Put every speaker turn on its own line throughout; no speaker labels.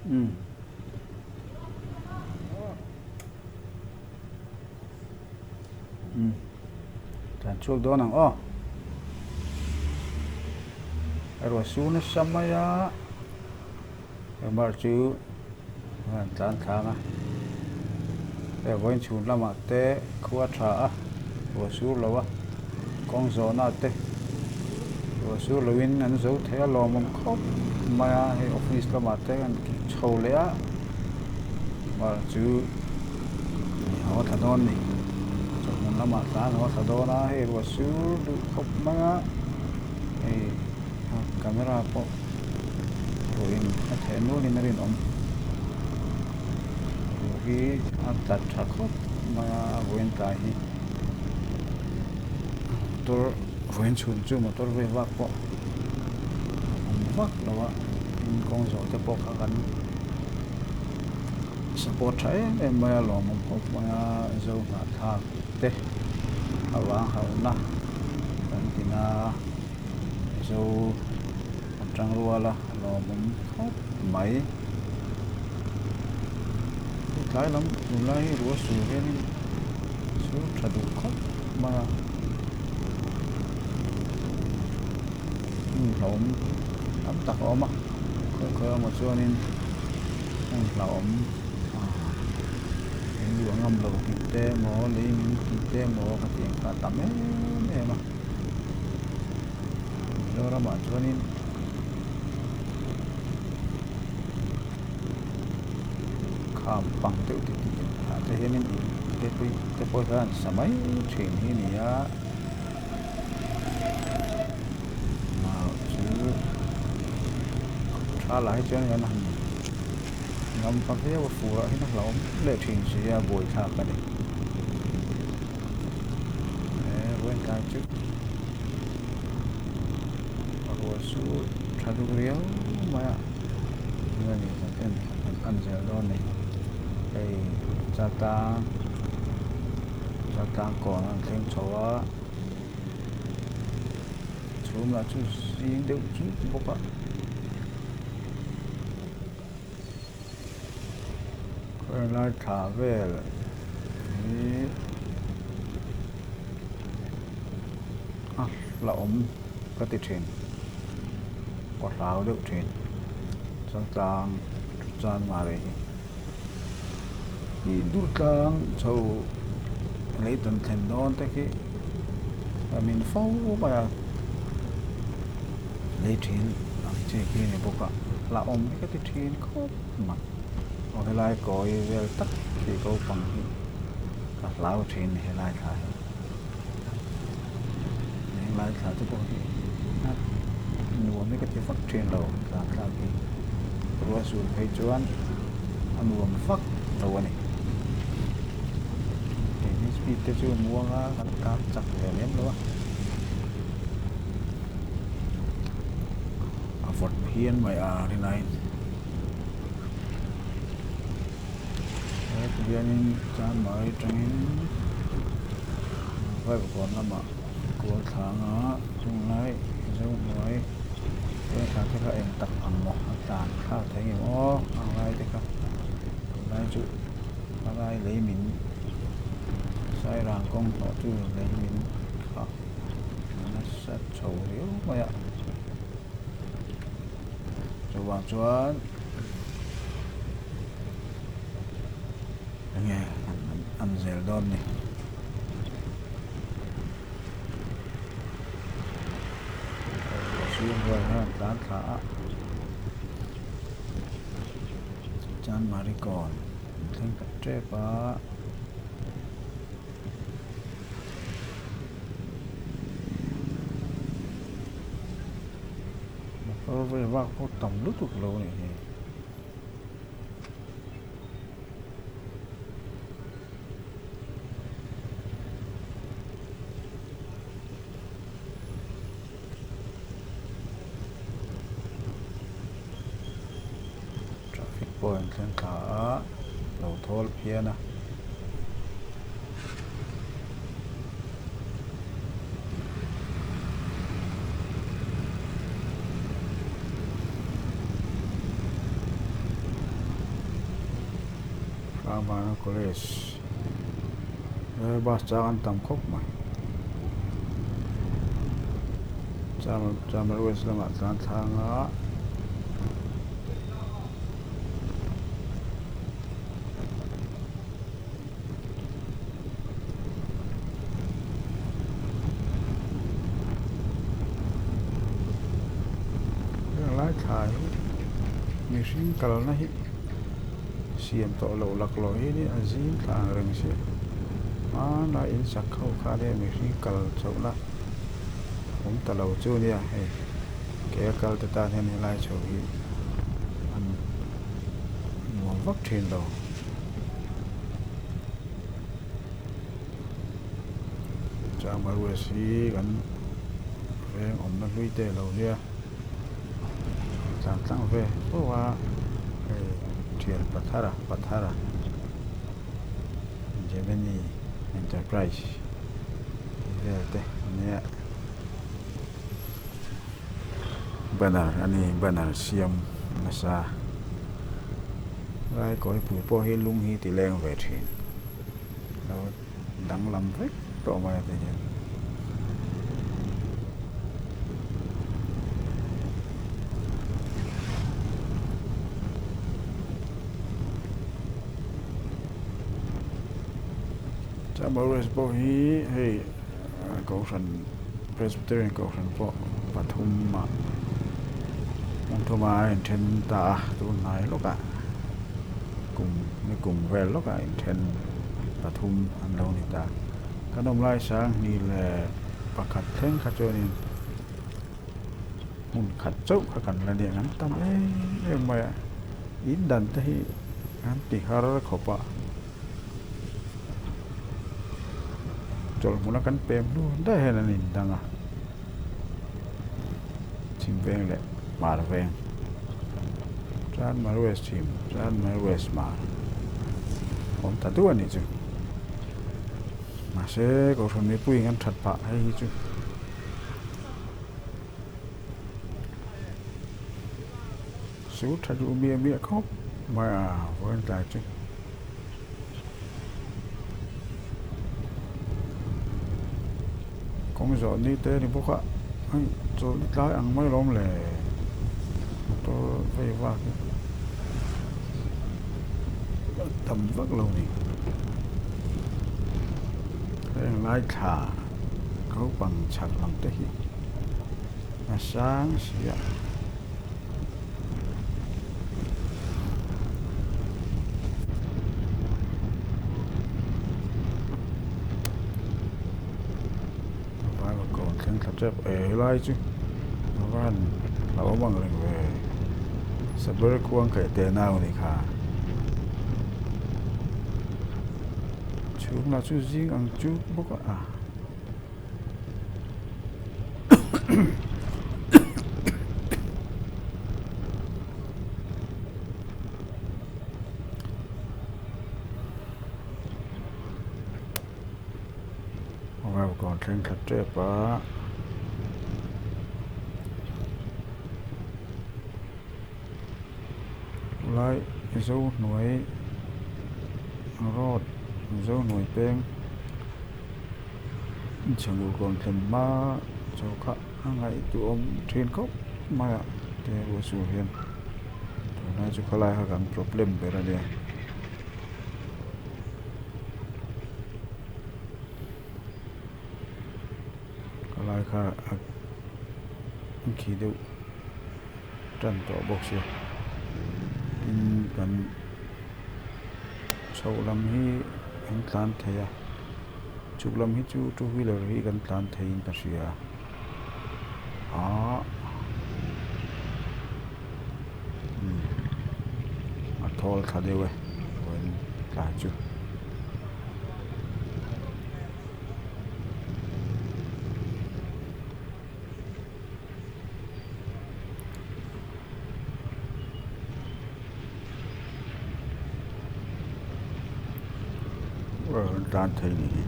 Umm. Umm. Tlan chhuak dawn ang aw. Ruah su nasa mai a. Heng chu an tlan thlang a hei vawiin chhun lamah te khua tha a ruah sur lo a kawng zawhna te ruah sur loin an zo thei a lawmawm khawp mai a hei office lamah te an chho leh a mar chu haw thla dawn a ni chawhmun lamah tlan haw thla dawn a hei ruah sur duh khawp mai a hei camera pawh. Ruiin a theh nualin a rinawm. Ruh hi a tla tha khawp mai a, vawiin tlai hi motor vawiin chhun chu motor vei vak pawh a awm vak lo a, tin kawng zawh te pawh kha kan support tha em em mai a, lawmawm khawp mai a, zo nghahthlak te avang hauhna kan tin a. Zo an tang rual a, a lawmawm khawp mai. Tlai lam tunlai hi ruah sur hianin sur tha duh khawp mai a. Hmun hlauhawm tam tak a awm a, khawi khawi emaw chuanin hmun hlauhawm eng luah ngam lo tih te emaw lei min tih te emaw ka tih ang kha a tam em em a. Mizoramah chuanin kham pang deuh te tih ah te hianin in te pawh te pawh hian an sa mai thin hi a ni a chu tha lah hi chuan kan han ngam ta viau a fur ah hian a hlauhawm leh thin si a buaithlak a ni. Vawiin tlai chu ruah chu tha deuh riau mai a chuanin kan en kan en zel dawn a ni hei chaltlang chaltlang kawn a thleng chho a chhum lah chu zing deuh chuk bawk a. Helai thla vel hi a hlauhawm ka ti thin ka hlau deuh thin changtlang chan mare hi ih dur tlang chho lei tawn thlen dawn te khi a min fo mai a. Lei thin ang chi khi a ni bawk a hlauhawm hi ka ti thin khawp mai aw helai kawi vel tak khi ko pang hi ka hlau thin helai thla hi helai thla te pawh hi a nuam hi ka ti vak thin lo tlan thlak hi ruah sur phei chuan a nuam vak lo a ni keini speed te chu muang a kan tan chak ve lem lo a. A vawt phian mai a rinaiin heti hianin chanmai atangin vaivakawn lamah kual thlang a chunglai zohnuai vengthla te kha eng tak ang maw a tlan thlak thei ngem aw ang lai te kha tunlai chu a lai lei min sairang kawng hnawh chu lei min kha. Nasa chho riau mai a. Chuvang chuan enge an zel dawn ni. Chhung rual hian an tlan thla a. Chanmari kawn an thleng ta tep a. Motor vel vak pawh tam lutuk lo a nih hi. Traffic pawh an thleng thla a lo thawl phian a. Hrangbana College he bus chang an tam khawp mai Chamar West lamah tlan thlang a. Heng lai thla hi mihring kalna hi siam tawh loh laklawh hi nia a zing thla ang reng si hmana in sak ho kha nia mihring kal chhohna awm ta lo chu nia hei ke a kal te tan hian helai chho hi an nuam vak thin lo. Chamar West hi kan veng awmna hlui te lo nia tlan tlang ve fo a hei thian Pathara Pathara Gemini Enterprise tih vel te a nia banner a ni banner siam nasa lai kawipui pawh hi lung hi ti leng ve thin. Lo danglam vek tawh mai a ti hian. Chuan Mauritius pawh hi hei kohhran Presbyterian kohhran pawh pathum ah hmun thum ah a inthen ta a tunhnai lawkah. Kum ni kum vel lawkah inthen pathum an lo ni ta. Kan awm lai sang hnih leh pakhat thleng kha chuanin hmun khat chauh kha kan la nia kan tam em em mai a. In dan te hi an ti har khawp a. Chawlhhmuna kan pem hnu daih hian an indang a. Chhim veng leh hmar veng chuan Mar West chhim chuan Mar West hmar awm ta duh a nih chu mahse kohhran mipui in an that phah hei hi chu su tha duh miah miah khawp mai a vawiin tlai chu. Kawng zawh ni te a ni bawk a hei chawlh tlai ang mai alawm le motor vei vak hi a tam vak lo a ni heng lai thla naupang chhak lam te hi a sang si a. Vaivakawn thleng thla tep e helai chu a van hlauhawm ang reng ve saber khuang khaih teh nau a nih kha chhung lah chu zing ang chu bawk a. Vaivakawn thleng thla tep a. Lai Zohnuai road Zohnuai peng chhengul kawn thlen hma chaw kha a ngaihtuahawm thin khawp mai a table sur hian tunlai chu khawlai kha kan problem ber a nia. Khawlai kha a khi deuh tan tawh bawk sia tin kan chhoh lam hi an tlan thei a chhuk lam hi chu two wheeler hi kan tlan thei in ka hria ahh a thawl thla deuh e vawiin tlai chu. Tan thei ni hi.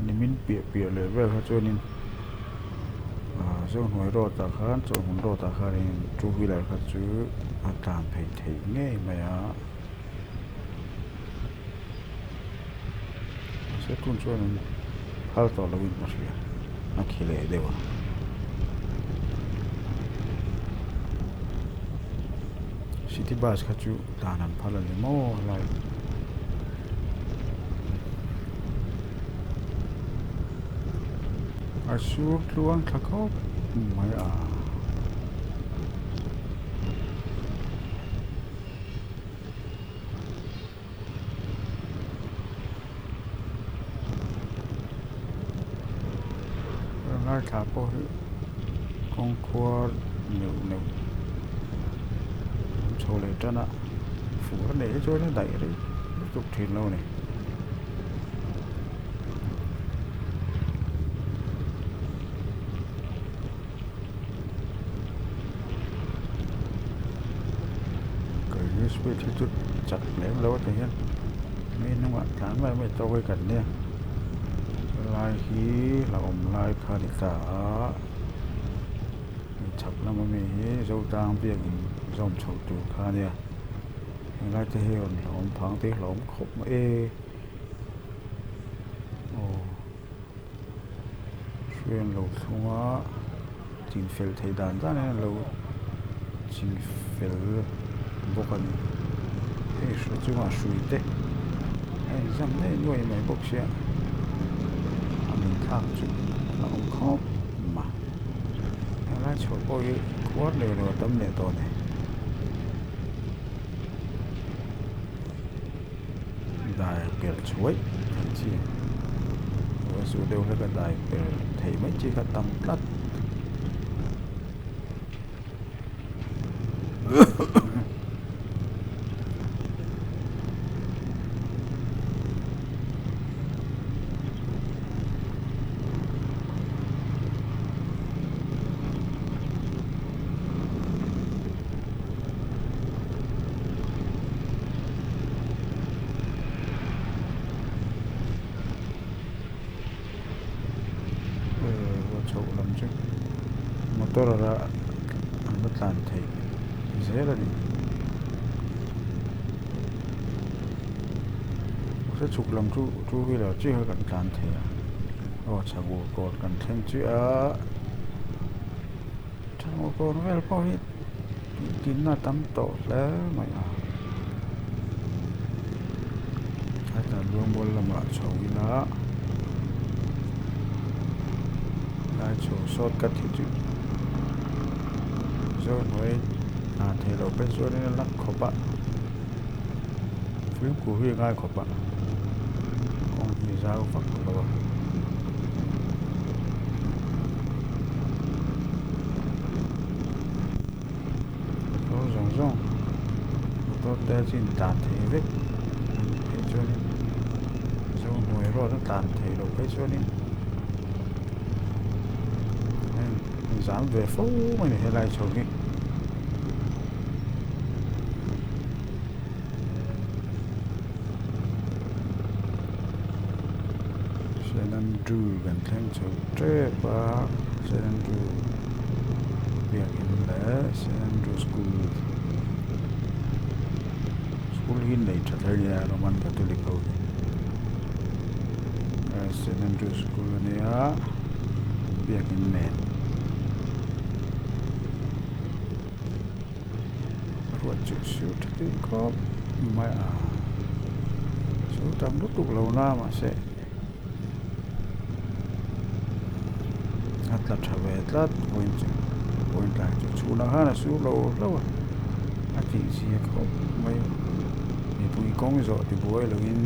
Nimin piah. piah piah leh vel kha chuanin ah zohnuai road ah khan chawlhhmun road ah khanin two wheeler kha chu a tlan phei theih ngei mai a mahse tun chuanin phal tawh loin ka hria a khi leh deuh a. City bus kha chu tlan an phal a ni maw helai. A sur tluang thla khawp mai a. Ngaithla pawh hi kawng khuar neuh neuh an chho leh tan a fur a neih hi chuan a daih rei lutuk thin lo a ni. Keini speed hi chu chak lem lo a ti hian mi hnungah tlan mai mai tawk hi kan nia helai hi hlauhawm lai kha a ni ta a hei chhak lama mi hi Zotlang biakin zawm chho tur kha a nia helai te hi rawn hlauhawm phang te hi hlauhawm khawp mai e aw. Hri an lo thlung a chin fel theih dan dan hian an lo chin fel bawk a ni hei hri chungah hrui te a inzam daih nuai mai bawk sia a min thlak chu a awm khawp mai helai chhuah pawh hi khuar leh lo a tam leh tawh a ni. Dai per chhuaih theih chi ruah sur deuh hlek a dai per theih mai chi kha tam tlat. Chhoh lam chu motor a an la tlan theih zel a ni mahse chhuk lam chu two wheeler chiah kha kan tlan thei a aw chhak ur kawn kan thleng chiah a chhak ur kawn vel pawh hi. Tinna tam tawh hle mai a hetah luangmual lamah chho ila lai chho sawt ka ti chu zohnuai hna theih loh phei chuanin a lak khawp a fimkhur hi a ngai khawp a kawng hi zau vak lo a. Motor zawng zawng motor te chu in tlan thei vek a nih phei chuanin zohnuai road a tlan thei loh phei chuanin heng zam ve fo mai a ni helai chho hi. Saint Andrew kan thleng chho tep a Saint Andrew biakin leh Saint Andrew school school hi nei tha thei nia Roman Catholic ho hi Saint Andrew school ania biakin nen. Ruat chu siu tha tih khawp mai a siu tam lutuk lo na mahse a tla tha ve tlat vawiin chu vawiin tlai chu chhunah khan a siu lo hlauh a a tih zia khawp mai mipui kawng zawh tibuai lovin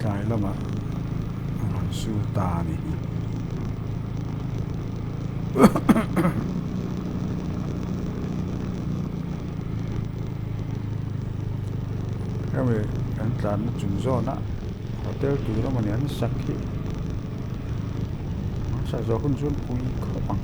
tlai lamah a rawn siu ta a ni. Hemi kan tlanna chung zawnah hotel tur emawni an sak hi an sak zawh hun chuan pui khawp ang.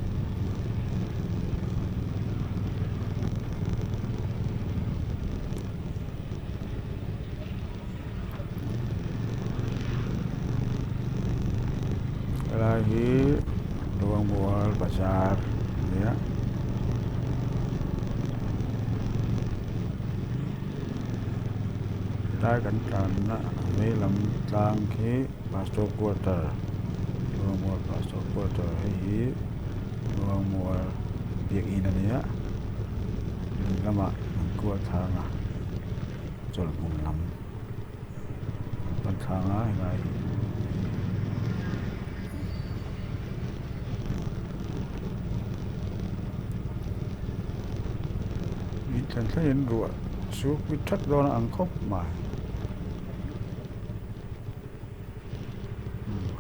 Helai kan tlanna vei lam tlang khi pastor quarter Luangmual pastor quarter hei hi Luangmual biakin a nia ding lamah an kual thlang a chawlhhmun lam an pan thlang a helai hi. Ih thlen thlengin ruah chu pui that dawn a ang khawp mai.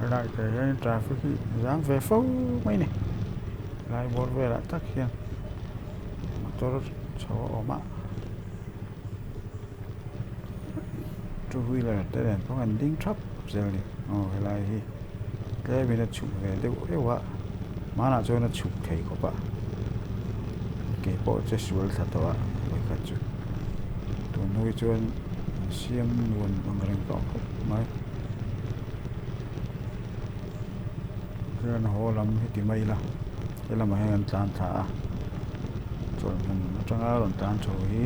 Helai te hian traffic hi zang ve fo mai a ni. Helai bawr velah tak hian motor chho a awm a. Two wheeler te nen pawh an ding thap zel a ni. Aw helai hi tlemin a chhuk ve deuh deuh a hmanah chuan a chhuk thei khawp a keipawh che sual thla tawh a vawikhat chu tun hnu chuan an siam nuam ang reng tawh khawp mai chuan haw lam hi ti mai ila helamah hian an tlan thla a chawlhhmun atanga rawn tlan chho hi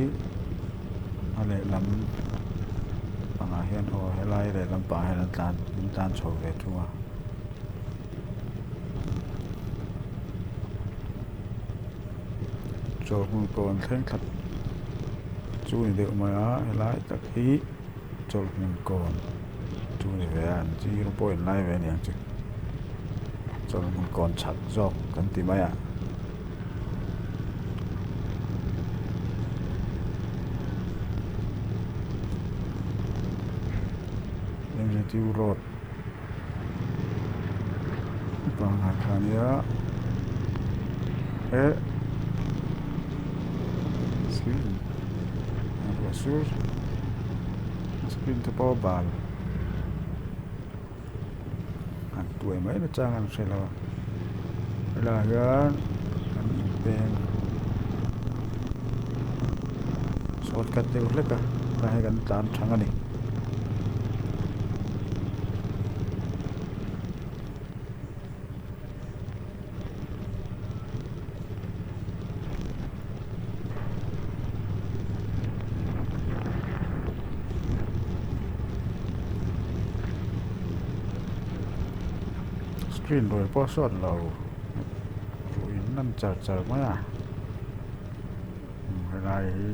a lehlam pangah hian aw helai lehlam pangah hian an tlan an tlan chho ve thung a. Chawlhhmun pawh an thleng thla chu ni deuh mai a helai tak hi chawlhhmun kawn chu ni ve a an zir pawh in lai ve a niang chu chawlhhmun kawn chhak zawk kan ti mai a. Executive road pangngai kha a nia eh screen a ruah sur screen te pawh a bal han tuai mai na chang an hre lo a helaiah hian an inpeng shortcut deuh hlek a helai hi kan tlan thang a ni. Screen ruai pawh a sawt lo ruih in an char char mai a helai hi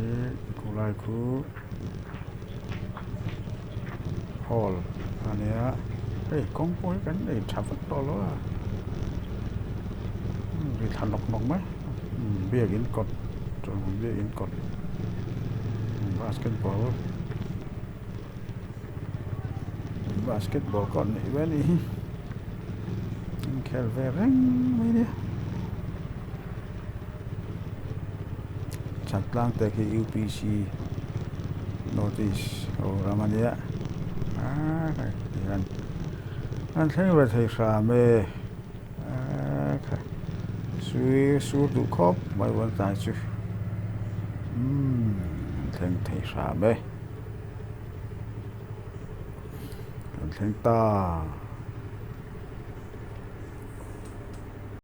khulai khu hall a nia hei kawng pawh hi kan nei tha vek tawh lo a ri thla nawk nawk mai biakin kawt chuan biakin kawt basketball basketball court neih ve a nih hi an khel ve reng mai a nia chhak tlang te khi U_P_C notice ho ram a nia aaa hei tihian an thleng ve thei hram e aaa kha sui sur duh khawp mai vawn tlai chu umm an thleng thei hram e. Kan thleng ta.